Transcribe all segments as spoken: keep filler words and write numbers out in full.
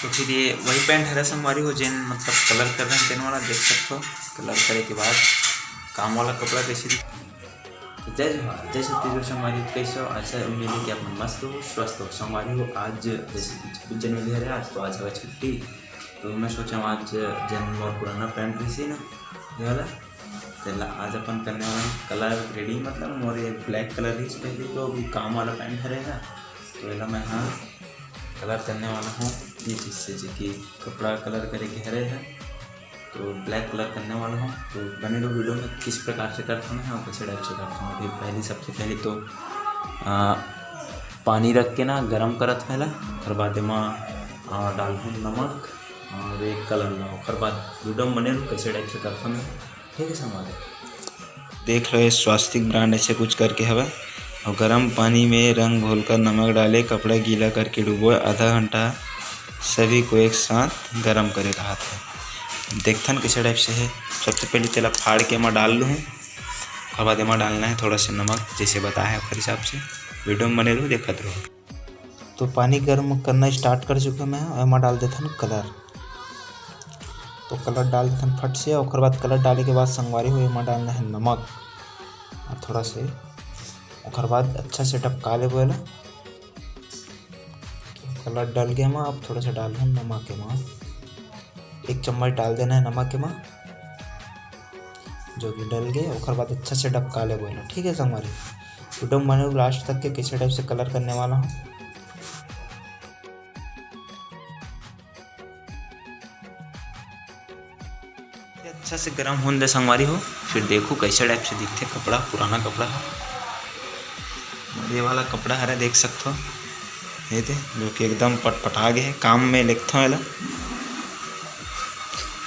तो फिर ये वही पैंट हरे संगवारी हो, जेन मतलब कलर कर रहे हैं, तेन वाला देख सकते हो। कलर करे के बाद काम वाला कपड़ा कैसे दिख-, तो जय जोहार, जय छत्तीसगढ़ संगवारी हो, कैसे हो? आशा उम्मीद है कि आप मन मस्त हो, स्वस्थ हो। संगवारी हो, आज जैसे कि छब्बीस जनवरी हरे आज, तो आज हवे छुट्टी। तो मैं सोचा आज जेन मोर पुराना पैंट रहिस ना, ये वाला, तेला आज अपन करने वाला हूँ कलर ग्रेडिंग। मतलब मोर ये ब्लैक कलर रहिस पहले, तो अभी काम वाला पैंट हरे ना, तो एला मैं हाँ कलर करने वाला हूँ। ये चीज़ से जो कि कपड़ा कलर करे के हरे है, तो ब्लैक कलर करने वाला हूँ। तो बने रहो वीडियो में, किस प्रकार से करता हूँ मैं और कैसे टाइप से करता हूँ। अभी पहली, सबसे पहले तो आ, पानी रख के ना गरम करत है ला, ओकर बाद एमा आ, डालहूँ नमक और एक कलर ला। ओकर बाद वीडियो में बने रहो, कैसे टाइप से करता हूँ मैं। ठीक है संगवारी, देख लो, ये स्वास्तिक ब्रांड ऐसे कुछ करके हवे। और गर्म पानी में रंग घोलकर नमक डाले, कपड़ा गीला करके डुबोए, आधा घंटा सभी को एक साथ गर्म करे, कहा था। देखथन कैसे टाइप से है। सबसे पहले तेला फाड़ के एमा डाल लूँ, ओकर बाद एमा डालना है थोड़ा सा नमक, जैसे बताया है ओकर हिसाब से। वीडियो में बने रहो, देखत रहो। तो पानी गर्म करना स्टार्ट कर चुके मैं, एमा डाल देथन कलर। तो कलर डाल देथन फट से, ओकर बाद कलर डाले के बाद संगवारी हो एमा डालना है नमक और थोड़ा से, ओकर बाद अच्छा से डबका लेबो एला। कलर डल गया एमा, अब थोड़ा सा डाल देथन नमक एमा, एक चम्मच डाल देना है नमक एमा, जो कि डल गए। ओकर बाद अच्छा से डबका लेबो एला, ठीक है संगवारी। वीडियो में बने रहो लास्ट तक के कैसे टाइप से कलर करने वाला हूँ। अच्छा से गरम होने दे संगवारी हो, फिर देखो कैसे टाइप से दिखते कपड़ा, पुराना कपड़ा है। ये वाला कपड़ा हरे, देख सकते हो, ये दे, जो कि एकदम पटपटा गए है। काम में लेगथों एला,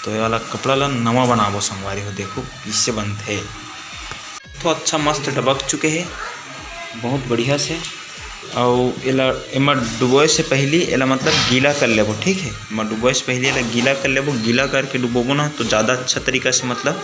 तो ये वाला कपड़ा ला नवा बनाबो संगवारी हो। देखो किससे बनते, तो अच्छा मस्त डबक चुके है, बहुत बढ़िया से। अउ एला, एमा डुबोए से पहली एला मतलब गीला कर लेबो, ठीक है। एमा डुबोए से पहली एला गीला कर लेबो। गीला करके डुबोबो ना तो ज़्यादा अच्छा तरीका से मतलब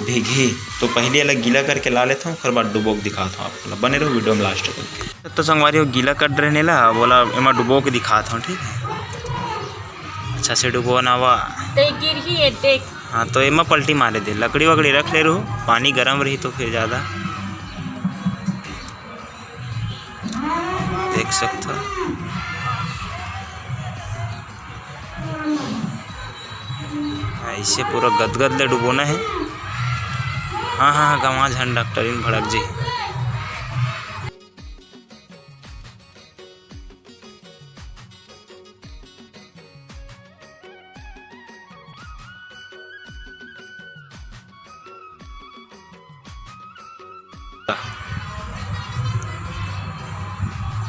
भीगही। तो पहली एला गीला करके ला लेथों, ओकर बाद डुबो के दिखाथों आप लोग। बने रहो वीडियो में लास्ट तक। तो संगवारी हो, गीला कर रहने ला, अब ओला एमा डुबो के दिखाथों, ठीक है। अच्छा से डुबो ना वा। ते गिरही ए, देख। हाँ, तो एमा पलटी मारे दे, लकड़ी वकड़ी रख ले रहू, पानी गरम रही तो फिर ज़्यादा देख सकथो। ऐसे पूरा गदगद ले डुबोना है। हाँ, हाँ, हाँ, गंवा झन डॉक्टरिन भड़क जे।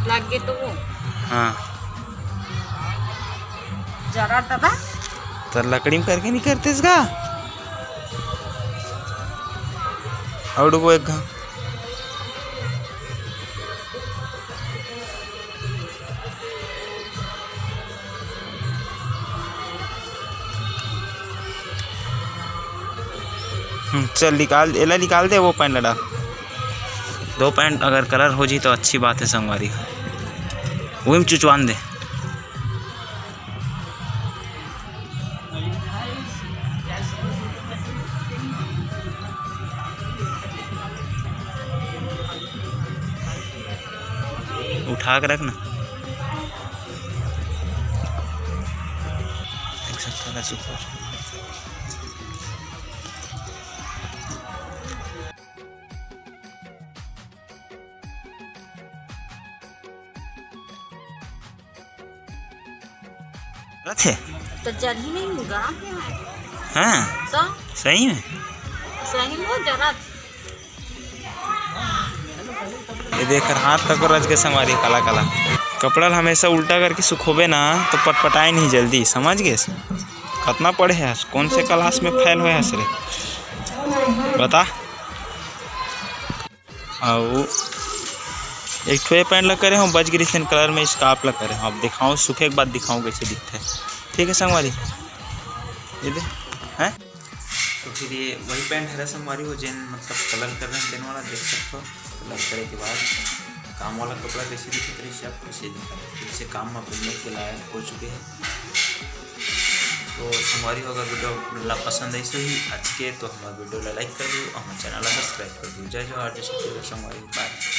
लग गे तो वो। हाँ। जरा तबा। तो लकड़ी में करके नहीं करते इसका? और वो एक घा-, हम्म, चल निकाल, एला निकाल दे, वो पैंट ला डाल। दो पैंट अगर कलर हो जी तो अच्छी बात है संगवारी, वही में चुचवान दे। उठा के रख ना। देख सकते हो, ऐसे ऊपर। रथ है? तो जल्दी नहीं होगा। हाँ। तो? सही में? सही में जरा। ये देख, हाथ तक रच के संगवारी, काला काला। कपड़ा ला हमेशा उल्टा करके सुखोबे ना, तो पटपटाए नहीं जल्दी, समझ गए? कतना पढ़े हस? कौन से क्लास में फेल होए हस रे? बता। अउ एक ठो ये पैंट ला करे हूँ, बच गिरी सेन कलर में स्कार्फ ला करे हूँ। अब दिखाऊँ, सूखे के बाद दिखाऊँ कैसे दिखता है। ठीक है संगवारी, ये दे, हैं? तो फिर ये वही पैंट हरा संगवारी हो, जेन मतलब कलर कर रहे हैं, तेन वाला देख सकते हो। कलर करे के बाद काम वाला कपड़ा कैसे दिखत रही, सब कैसे दिखत रही, जैसे काम में पहनने के लायक हो चुके हैं। तो संगवारी हो, अगर वीडियो ला पसंद आइस होही आज के, तो हमर वीडियो ला लाइक कर दो, हमर चैनल ला सब्सक्राइब कर दो। जय जोहार, जय छत्तीसगढ़ संगवारी, बाय।